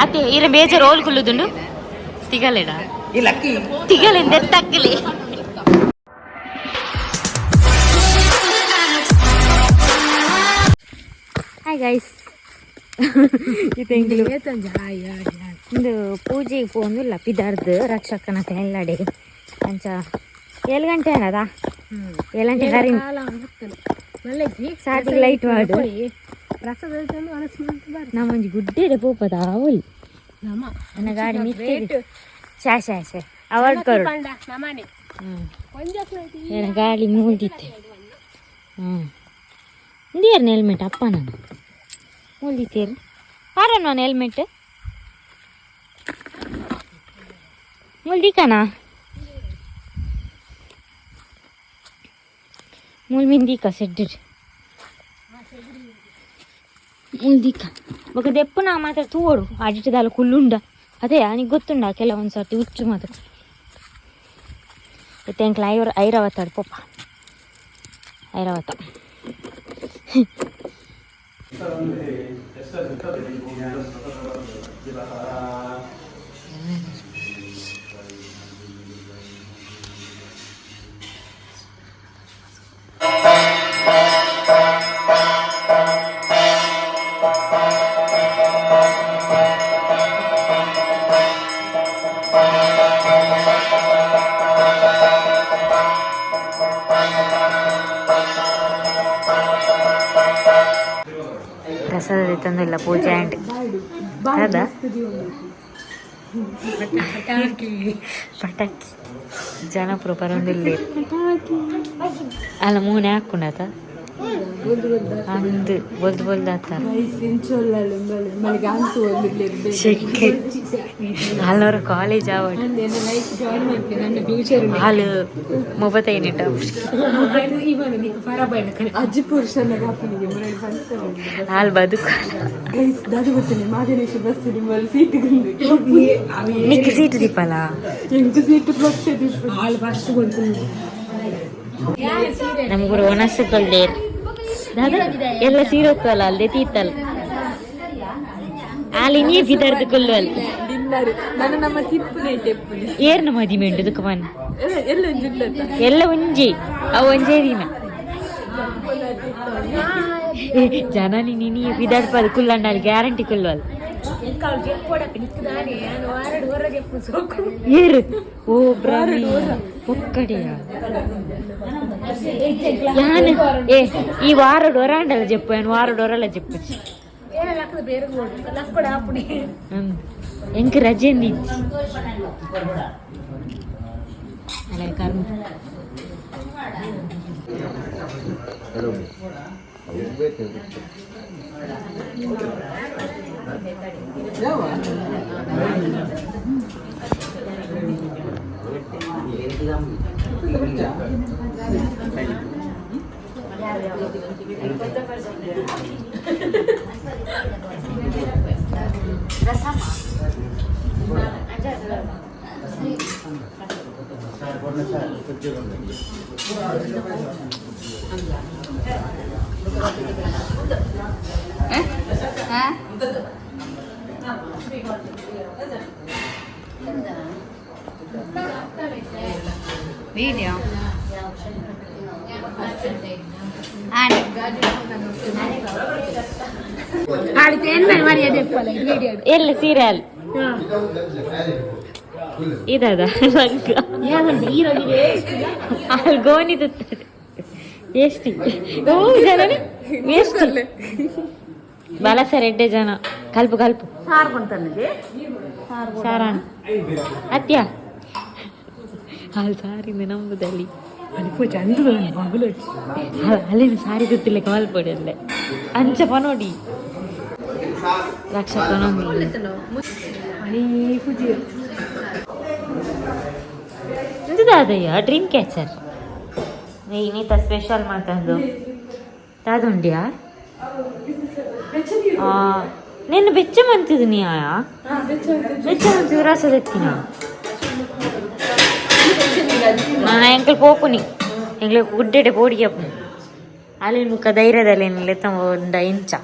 ಅತ್ತೆ ಇರ ಬೇಜಾರು ರೋಲ್ ಕುಲ್ಲುದುಂಡು ತಿಗಲೆಡ ತಿಗಲೆಂದ ಎತ್ತಕ್ಕಲಿ. ಹಾಯ್ ಗೈಸ್, ಇದು ಇಂದು ಪೂಜೆಗೆ ಪೋಂದುಲ್ಲ ಪಿದಾರ್ದು ರಕ್ಷಕನ ಎಲ್ಲಡೆ. ಅಂಚ 7 ಗಂಟೆ ಏನದ, 7 ಗಂಟೆ ಕರಿ ಸಾಟಿಗೆ ಲೈಟ್ ಮಾಡು. ನಮ್ಮೊಂಜಿ ಗುಡ್ಡೆಡೆ ಪೋಪದ ಆವೊಲಿ. ನನ್ನ ಗಾಡಿ ಮಿತ್ತೆ ಶಾ ಶಾ ಶಾ ಅವಾರ್ಡ್ ಕರು. ಏನ ಗಾಡಿ ಮೂಲ್ದಿತ್ತೆ. ಹ್ಞೂ, ಇಂದಿಯರ್ನ ಹೆಲ್ಮೆಟ್ ಅಪ್ಪ ನಾನು ಮೂಲ್ದಿತ್ತೇರು ಪಾರ ನಾನು ಹೆಲ್ಮೆಟ್ ಮೂಲ್ದಿಕನಾ ಮೂಲ್ ಮಿಂದಿಕ ಸೆಡ್ ಮೂಲ್ದಿಕ ಬೊಕ ದೆಪ್ಪು ನಾ ಮಾತ್ರ ತೂವೊಡು ಅಡಿಟದಾಲ ಕುಲ್ಲುಂಡ. ಅದೇ ಅನಿಗೆ ಗೊತ್ತುಂಡ ಕೆಲವೊಂದು ಸರ್ತಿ ಹುಚ್ಚು ಮಾತ್ರ. ಇತ್ತೆ ಎಂಕ್ಲ ಐರಾವತ ಪೋಪ ಐರಾವತ. ಪ್ರಸಾದ ತಂದಿಲ್ಲ ಪೂಜೆ ಆ್ಯಂಡ್ ಅದ ಪಟಾಕಿ ಜನಪುರ ಬರೊಂದಿಲ್ಲ ಅಲ್ಲ ಮೂನೆ ಹಾಕೊಂಡಾತ ಅಂದು ಬೊಲ್ದು ಬೊಲ್ದು ಆತ. ಶೆಕ್ಕೆ ಅಲ್ಲವರ ಕಾಲೇಜ್ ಆವಡ್ ಹಾಲು ಮೊಬತೈನಿಟ. ಅಜ್ಜಿ ಪುರುಷನ ಹಾಲು ಬದುಕು. ದಾದ ಗೊತ್ತೇನೆ ಮಾಗಣೇಶ ಬಸ್ ನಿಮ್ಮಲ್ಲಿ ಸೀಟ್. ನಿಕ್ ಸೀಟ್ ದೀಪಲ್ಲ. ಎಂಟು ಸೀಟ್ ಬಸ್. ಹಾಲು ಫಸ್ಟ್. ನಮ್ಗುರು ಒಣಸುಕೊಳ್ಳೇರ್ ಎಲ್ಲ ಸೀರೊತ್ತಲ್ಲ ಅಲ್ಲದೆ ತೀತಲ್ ಅಲ್ಲಿ ನೀ ಬಿದರ್ದು ಕುಲ್ಲುವಲ್. ಡಿನ್ನರ್ ನಾನು ನಮ್ಮ ತಿಪ್ಪುನೆ ಟೆಪ್ಪುನೆ. ಏರ್ನ ಮದಿ ಮೆಂಡು ದುಃಖಮನ್. ಎಲ್ಲ ಒಂಜಿ. ಎಲ್ಲ ಒಂಜಿ ಅವು ಒಂಜೇ ದಿನ ಜನ ನೀ ಬಿದರ್ಪದು ಕುಲ್ಲಂಡ ಅಲ್ಲಿ ಗ್ಯಾರಂಟಿ ಕುಲ್ಲುವಲ್. ಏರು ಓ ಬ್ರಾಹ್ಮಿ ಒಕ್ಕಡೆಯ ಯಾನ್ ಏ ಈ ವಾರಡು ಹೊರಾಂಡಲ ಜೆಪ್ಪು ಏನು ವಾರಡು ಹೊರಲ್ಲ ಜೆಪ್ಪು. ಎಂಕ್ ರಜೆ ಇಜ್ಜಿ ಅಲ್ಲ ಕರ್ಮ. ವಿಡಿಯೋ. ಎಲ್ಲ ಸೀರಿಯಲ್ ಇದದ ಲಂಗ ಅಲ್ಲಿ ಗೋಣಿ ತುತ್ತದೆ. ಎಷ್ಟು ಓ ಜನನೇ ಎಷ್ಟು ಬಲಸರ್ ಎಡ್ಡೆ ಜನ ಕಲ್ಪು ಕಲ್ಪು ಸಾರಾಣ ಅತ್ಯ ಅಲ್ಲಿ ಸಾರಿಂದ ನಂಬುದಲ್ಲಿ ಅಲ್ಲಿ ಸಾರಿ ಗೊತ್ತಿಲ್ಲ ಕಾಲ್ ಅಲ್ಲೇ ಅಂಚ ಪನೋಡಿ ರಕ್ಷಕ. ದಾದಯ್ಯ ಡ್ರೀಮ್ ಕ್ಯಾಚರ್ ಇನ್ನೀತ ಸ್ಪೆಷಲ್ ಮಾತಂದು ದಾದುಂಡ್ಯಾ ನಿನ್ನ ಬೆಚ್ಚ ಮಂತಿದ್ದು ನೀ ಆಯಾ ಬೆಚ್ಚ ಮಂತಿದ್ದು ರಸ ದೆತ್ತಿನ. ನಾನು ಎಂಕಲ್ ಪೋಪುನಿ ಎಂಗ್ಲೆ ಗುಡ್ಡೆಡೆ ಪೋಡಿಗೆ ಅಲ್ಲಿನ ಮುಖ ಧೈರ್ಯದಲ್ಲಿ ಲೆತ್ತ ಉಂಡ ಇಂಚ.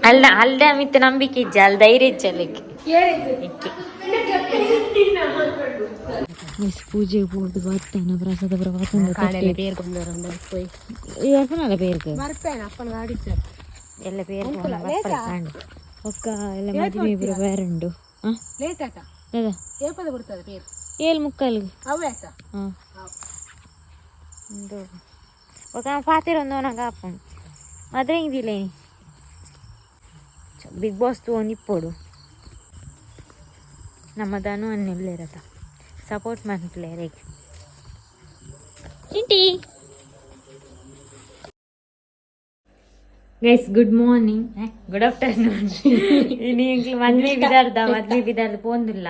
ಅಲ್ಲ, ಅಲ್ದ ಮಿತ್ತ ನಂಬಿಕೆ ಇಜ್ಜ, ಅಲ್ಲಿ ಧೈರ್ಯ ಇಜ್ಜ ಅಲ್ಲಿಗೆ. ಪೂಜೆ ಪೋದು ಬರ್ತೇನೆ, ಪ್ರಸಾದ ಪೇರ್ಗೆ ಎಲ್ಲ ಪೇರ್ ಒಕ್ಕ ಎಲ್ಲ ಮದುವೆ ಇಬ್ಬರು ಬೇರೆ ಉಂಡು. ಲೇಟ್ ಆತ. ಏಪದ ಬಿಡ್ತದೆ ಪೇರು? 7:45. ಅವೇ ಆತ. ಹಾಂ, ಉಂಡು. ఒక ಪಾತಿರ ಒಂದು ನಂಗೆ ಆಪುಂಡು ಮದ್ರೆ ಇಂದಿಲ್ಲ. Big boss ತೂವೊಂದು ಇಪ್ಪೊಡು. ನಮ್ಮ ಧನು ಅನ್ನಿಲ್ಲೇರತ support ಮನ್ಪುಲೇರೆಗ್. Chinti guys, good morning, good afternoon. ಇನಿ ಎಂಕ್ಲು ಮದ್ವೆ ಬಿದಾರ್ದ, ಮದ್ವೆ ಬಿದಾರ್ದ ಪೋಂದುಲ್ಲ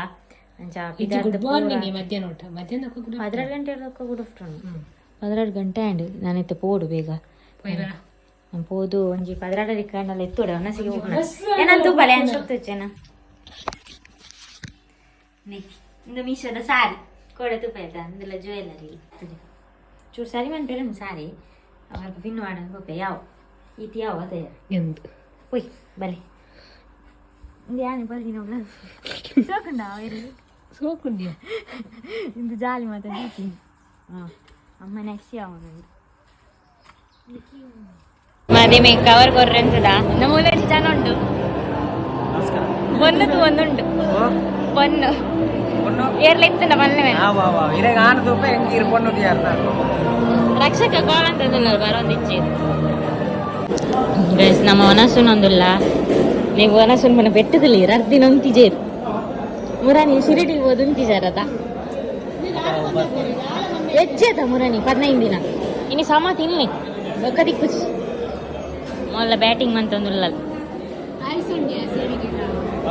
ಅಂಚ ಬಿದಾರ್ದ. Good morning. ಮಧ್ಯಾಹ್ನ ಊಟ, ಮಧ್ಯಾಹ್ನ. 12 ಗಂಟೆ, ಗುಡ್ ಆಫ್ಟರ್ನೂನ್. 12 ಗಂಟೆ ಆಂಡ್. ನಾನಿತ್ತೆ ಪೋಡು ಬೇಗ. ನಾನು ಪೋದು ಒಂಜಿ 12 ಕಂಡಲ್ಲ ಎತ್ತುಡ ಒನಸಿಗೆ ಹೋಗೋಣ. ಏನಂತ ಬಲೆ ಅನ್ಸೊತ್ತುಚ್ಚೇನ. ಇಂದು ಮೀಶೋದ ಸಾರಿ ಕೋಡೆ ತುಪ್ಪ ಆಯ್ತಾ? ಇಂದೆಲ್ಲ ಜ್ಯುವೆಲ್ಲರಿ ಚೂರು ಸಾರಿ ಮನ್ಪೇರೆ. ಸಾರಿ ಅಲ್ಪ ಬಿನ್ನು ಮಾಡ ಪೋಪೆ. ಯಾವ ಈತಿ ಯಾವ ಅದೇ. ಎಂದು ಪೊಯ್ ಬಲೆ. ಇಂದು ಯಾನೆ ಬಲ್ದಿನ ಸೋಕುಂಡ ಇರಲಿ. ಸೋಕುಂಡಿಯ. ಇಂದು ಜಾಲಿ ಮಾತಾಡ್ತೀನಿ. ಹಾಂ, ಅಮ್ಮ ನೆಕ್ಸ್ಟ್ ಯಾವ ಮದಿಮೆ ಕವರ್ ಕೊರ್ರೆಂತದ ನಮ್ಮ ಊರಲ್ಲಿ ಜನ ಉಂಟು. ಬೊನ್ನು ಒಂದುಂಟು ಬೊನ್ನು ಏರ್ಲ ಇತ್ತನ ಬಲ್ಲೆ ಮೇಲೆ. ರಕ್ಷಕ ಗೋಳಂತದಲ್ಲ ಬರೋಂದಿಚ್ಚಿ. ಗೈಸ್, ನಮ್ಮ ಒನಸುನೊಂದುಲ್ಲ. ನೀವು ಒನಸುನ್ ಮನೆ ಬೆಟ್ಟದಲ್ಲಿ ರರ್ದಿನ ಉಂತಿಜೇರು ಮುರಾನಿ ಶಿರಡಿ ಹೋದ್ ಉಂತಿಜಾರದ ವೆಜ್ಜದ ಮುರಾನಿ 15 ದಿನ ಇನ್ನು ಸಮ ತಿನ್ಲಿ ಬೊಕ್ಕ ದಿಕ್ಕುಚಿ ಮೊಲ್ಲ ಬ್ಯಾಟಿಂಗ್ ಮಂತೊಂದುಲ್ಲ.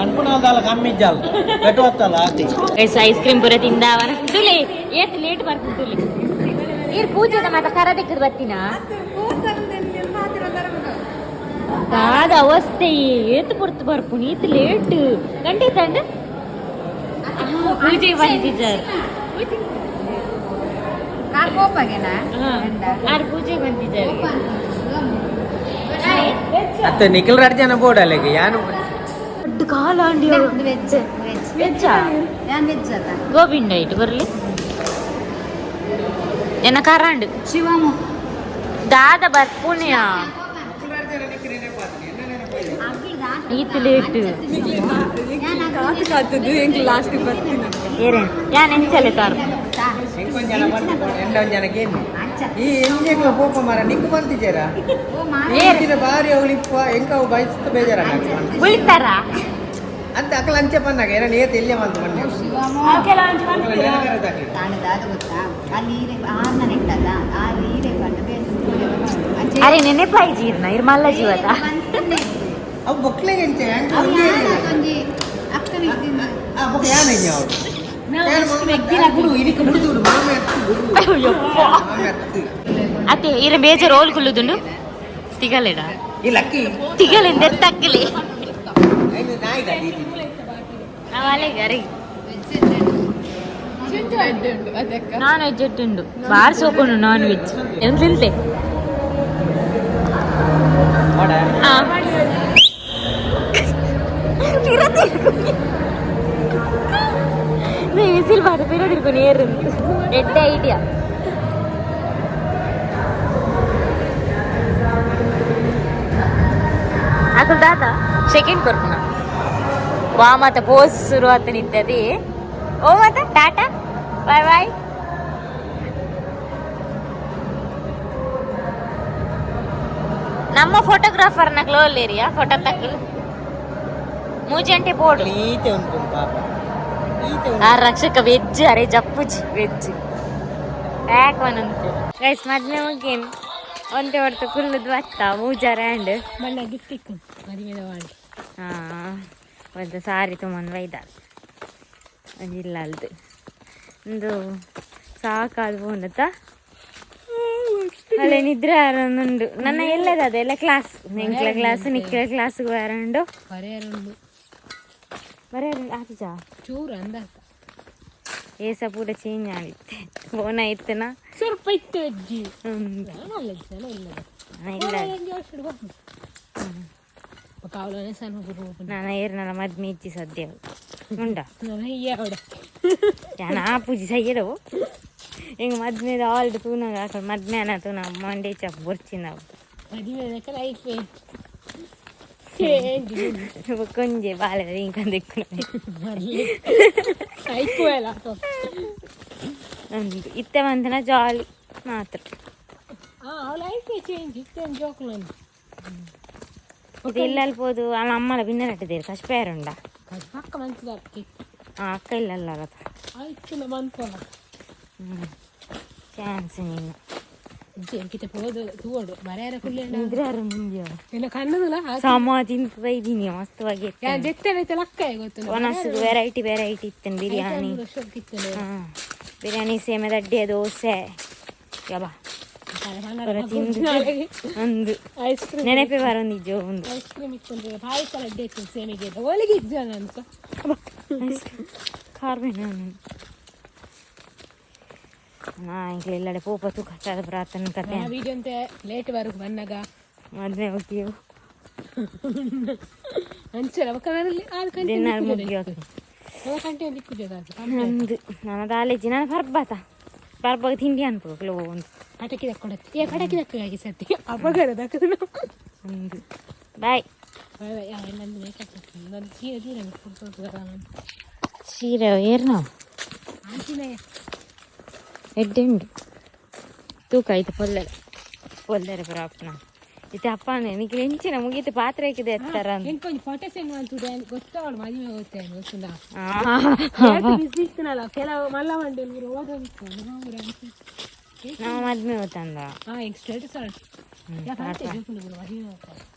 ಅನ್ಪುನಾಲ್ದಾಲ ಕಮ್ಮಿ ಇಜ್ಜಾಲ್ ಪೆಟ್ಟು ಹೊತ್ತಲ್ಲ ಆತಿ. ಗೈಸ್, ಐಸ್ ಕ್ರೀಮ್ ಪೂರ ತಿಂದಾವನ ತುಲಿ ಏತ್ ಲೇಟ್ ಬರ್ತದೆ ತುಲಿ. ಈರ್ ಪೂಜೆದ ಮಾತ ಕರ ದಿಕ್ಕದ ಬತ್ತಿನ ದಾದ ಅವಸ್ಥೆ. ಏತ್ ಪೊರ್ತು ಬರ್ಪುನಿ, ಈತ್ ಲೇಟ್ ಗಂಟೆ ತಂಡ ಪೂಜೆ ಬಂದಿದ್ದಾರೆ. ಆರು ಪೂಜೆ ಬಂದಿದ್ದಾರೆ. ಅತ್ತ ನಿಖಿಲ್ ರಡ್ ಜನ ಬೋರ್ಡ್ ಅಲ್ಲಿಗೆ ಯಾನು. ದೊಡ್ಡ ಕಾಲ. ವೆಜ್. ವೆಜ್ಜಾ? ನಾನು ವೆಜ್ ಅಲ್ಲ. ಗೋವಿಂದ ಇಟ್ಟು ಬರ್ಲಿ ಎನ್ನ ಕರಾಂಡ್. ಶಿವಮು. ದಾದ ಬರ್ಪುಣ್ಯ ಈತ್ ಲೇಟ್. ಕಾತದ್ದು ಎಂಕ್ ಲಾಸ್ಟ್ ಬರ್ತೀನಿ. ಏರೇನು ಯಾನ್ ಎಂಚಲೆ ತಾರು. ಇಂಕೊಂಜ್ ಜನ ಬಂದು ಎಂಡೊಂದ್ ಜನಕ್ಕೆ ಏನು ಈ ಎಂಜೆಗ್ಲ ಪೋಪ ಮಾರ ನಿಕ್ಕು ಬಂತಿದ್ದೀರಾ? ಏರ್ ಬಾರಿ ಅವಳು ಇಪ್ಪ ಎಂಕ ಅವು ಬಯಸ್ತ ಬೇಜಾರ ಬುಳಿತಾರ. ಅಂತ ಅಕಲ ಅಂಚೆ ಪನ್ನಾಗ ಏನ ನೇತ ಇಲ್ಲೇ ಬಂತು ಮೊನ್ನೆ. ತಾನು ದಾದ ಗೊತ್ತಾ, ಅಲ್ಲಿ ಹೀರೆ ಆರ್ನ ನೆಟ್ಟದ ಆರು ಹೀರೆ ಪಂಡ ಬೇರೆ. ಅರೆ ನೆನೆಪಾಯಿ ಜೀರ್ಣ ಇರ್ ಮಲ್ಲ ಜೀವದ. ಅವು ಬೊಕ್ಲೆಗೆ ಎಂಚೆ ಎಂಕ ಒಂಜಿ ಅಕ್ಕನ ಇದ್ದಿಂದ. ಆ ಬೊಕ್ಕ ಯಾನ ಇಂಜೆ ಅವಳು ಬಿಡು ಇದಕ್ಕೆ ಬಿಡುದು ಮಾಮೆ ಅತ್ತು ಬಿಡು ಮಾಮೆ ಅತ್ತು. ಅತ್ತೆ ಇರ ಬೇಜಾರ್ ರೋಲ್ ಕುಲ್ಲುದುಂಡು ತಿಗಲೆಡ. ಈ ಲಕ್ಕಿ. ತಿಗಲೆಂದ ತಕ್ಕಲಿ. ಐದು ನಾಯಿ ಗಾಡಿ. ಅಲೆಗೆ ಅರೆ ನಾನ್ ವೆಜ್ ಉಂಡು ಬಾರ್ ಸೋಕೊಂಡು ನಾನ್ ವೆಜ್ ಎಂತ ತಿಂತೆ. ನೋಡ. ವಿಸಿಲ್ ಬಾರ ಪಿರ ನೇರು ಎಡ್ಡೆ ಐಡಿಯಾ. ಅಕಲ್ ದಾದ ಸೆಕೆಂಡ್ ಕೊರ್ಪುನ ವಾ ಮಾತ ಪೋಸ್ ಶುರು ಆತ ನಿತ್ತದಿ. ಓ ಮಾತ ಟಾಟಾ ಬಾಯ್ ಬಾಯ್. ನಮ್ಮ ಫೋಟೋಗ್ರಾಫರ್ ನ ಕ್ಲೋಲ್ ಏರಿಯಾ ಫೋಟೋ ತಕ್ಕಲು ಮೂಜಂಟೆ ಬೋರ್ಡ್. ಈತೆ ಉಂಟು ಪಾಪ ಈತೆ. ಆ ರಕ್ಷಕ ವೆಜ್ ಅರೆ ಜಪ್ಪುಜಿ ವೆಜ್ ಯಾಕೆ ಒಂದಂತೆ. ಗೈಸ್, ಮದ್ವೆ ಮುಗೇನು ಒಂದೇ ಹೊರ್ತು ಕುಲ್ಲುದು ಬತ್ತ ಮೂಜಾರ ಆ್ಯಂಡ್. ಮಲ್ಲ ಗಿಫ್ಟ್ ಇಕ್ಕು ಮದುವೆದ ವಾಂಡ್. ಹಾಂ, ಒಂದು ಸಾರಿ ತೊಗೊಂಡು ಒಯ್ದಾಳ. ಒಂಜಿಲ್ಲ ಅಲ್ದು ಒಂದು ಸಾಕಾದ ಪೋಂಡತ್ತ ಅಲ್ಲೇ ನಿದ್ರೆ ಉಂಡು ನನ್ನ ಎಲ್ಲದ ಅದೆಲ್ಲ ಕ್ಲಾಸ್ ಎಂಕ್ಲ ಕ್ಲಾಸ್ ನಿಕ್ಲ ಕ್ಲಾಸ್ಗೆ ಬೇರೆ ಬರೆಯರುಂಡು. ಬರೇ ಆತಿಜಾ. ಚೂರು ಅಂದಾತ. ಏಸ ಪೂರ ಚೇಂಜ್ ಆಗಿತ್ತೆ ಬೋನ ಇತ್ತನ. ಸ್ವಲ್ಪ ಇತ್ತು ಅಜ್ಜಿ ನಾನು ಅಲ್ಲ ಜನ ಇಲ್ಲ. ಇಲ್ಲ. ಎಂಜಾಯ್ ವರ್ಷ ಕಾವಲನೆ ಸಣ್ಣ ಗುರು. ನಾನು ಏರ್ನಲ್ಲ ಮದ್ಮೆ ಇಜ್ಜಿ ಸದ್ಯ ಉಂಡ. ನಾನು ಅಯ್ಯ. ಯಾನ್ ಆಪುಜಿ ಸಯ್ಯಡವು. ಹಿಂಗೆ ಮದ್ಮೆದ ಆಲ್ಡ್ ತೂನಾಗ ಆಕಡೆ ಮದ್ಮೆ ಅನ್ನ ತೂನ ಮಂಡೆ ಚಾಪ್ ಬೊರ್ಚಿನವು. ಮದುವೆ ಲೈಫ್. ಬೊಕ್ಕೊಂಜೆ ಬಾಲೆ ಇಂಕ ದಿಕ್ಕುನ. ಐಕುವೆಲ್ಲ. ಅಂದು ಇತ್ತೆ ಮಂತನ ಜಾಲಿ ಮಾತ್ರ. ಆ ಲೈಫ್ ಚೇಂಜ್ ಇತ್ತೆ ಜೋಕ್ಲು. ಇದು ಇಲ್ಲಲ್ಲಿ ಪೋದು ಅಲ್ಲ ಅಮ್ಮಲ ಬಿನ್ನರಟ್ಟಿದ್ದೇರು ಕಷ್ಟ ಉಂಡ. ಪಕ್ಕ ಮಂತದ. ಆ ಅಕ್ಕ ಇಲ್ಲಲ್ಲ. ಆಯ್ತು, ಮನ್ಪೋಣ. ಹ್ಞೂ, ಚಾನ್ಸ್ ನೀನು. ಎಂಕಿತ ಪೋದು ತೂವಡು ಮರ್ಯಾರ ಕುಲ್ಲೆ. ನಿದ್ರೆ ಮುಂದೆ. ನಿನ್ನ ಕಣ್ಣದಲ್ಲ. ಸಮ ತಿಂತ ಇದ್ದೀನಿ ಮಸ್ತವಾಗಿ. ಯಾನ್ ಜೆತ್ತನೆ ಲಕ್ಕ ಗೊತ್ತು. ಒಣಸುಗೆ ವೆರೈಟಿ ವೆರೈಟಿ ಇತ್ತೇನೆ ಬಿರಿಯಾನಿ. ಹಾಂ, ಬಿರಿಯಾನಿ, ಸೇಮದ ಅಡ್ಡೆ, ದೋಸೆ, ಯಬಾ ತಿಂದು ಒಂದು ಐಸ್ ಕ್ರೀಮ್. ನೆನಪೇ ಬರೋಂದಿಜ್ಜೋ ಒಂದು. ಐಸ್ ಕ್ರೀಮ್ ಇತ್ತು, ಪಾಯಸ ಲಡ್ಡೆ ಇತ್ತು, ಸೇಮಿಗೆ ಹೋಳಿಗೆ ಇದ್ದು ಅಂತ. ಕಾರ್ಬೇನ ನಾ ಇಂಕ್ಲೆ ಇಲ್ಲಡೆ ಪೋಪ ತೂಕ ಪ್ರಾರ್ಥನೆ ಕತೆ. ವೀಡಿಯೋ ಅಂತ ಲೇಟ್ ಬರುಕು ಬನ್ನಾಗ. ಮದ್ವೆ ಹೋಗಿಯು. ಅಂಚಲ ಬೊಕ್ಕ ಅದು. ದಿನ ಮುಗಿಯೋ. ಕಂಟಿನ್ಯೂ ದಿಕ್ಕುಜ. ನಂದು ನನ್ನ ದಾಲೇಜಿ ನಾನು ಪರ್ಬಾತ ಪರ್ಬಾಗ ತಿಂಡಿ ಅನ್ಪು ಒಂದು. ಪಟಾಕಿ ದಕ್ಕೊಡತ್ತೆ ಏ ಪಟಾಕಿ ದಕ್ಕಾಗಿ ಸತಿ ಅಪಗರ ದಕ್ಕದು. ಒಂದು ಬಾಯ್. Bye bye. ನಂದು ಮೇಕಪ್, ನನ್ನ ಸೀರೆ ದೂರ ಸೀರೆ ಏರ್ನ. ಆಂಟಿನಯ್ಯ. ಎಡ್ಡೆ ಉಂಡು ತೂಕ ಆಯ್ತು ಪೊಲ್ಲೆರೆ ಪೊಲ್ಲೆರೆ ಪುರ ಅಪ್ಪನ ಇತ್ತೆ ಅಪ್ಪನೇ ನಿಕ್ಲೆ ಎಂಚಿನ ಮುಗೀತು ಪಾತ್ರೆ ಹಾಕಿದೆ ಎತ್ತರ ಅಂತ. ಎಂಕೊಂಜಿ ಫೋಟೋ ಸೆಂಡ್ ಮಾಡ್ತುಡೆ ಗೊತ್ತಾವಳು ಮದುವೆ ಗೊತ್ತೇನು ಗೊತ್ತುಂಡ. ಬಿಸಿ ಇತ್ತನಲ್ಲ ಕೆಲವು ಮಲ್ಲ ಮಂಡಿ ಓದೋದಿತ್ತು. ನಮ್ಮ ಮದ್ಮೆ ಹೋತಂದ. ಹಾ, ಎಂಕ್ ಸ್ಟೇಟಸ್ ಮದುವೆ ಹೋಗ್ತಾರೆ.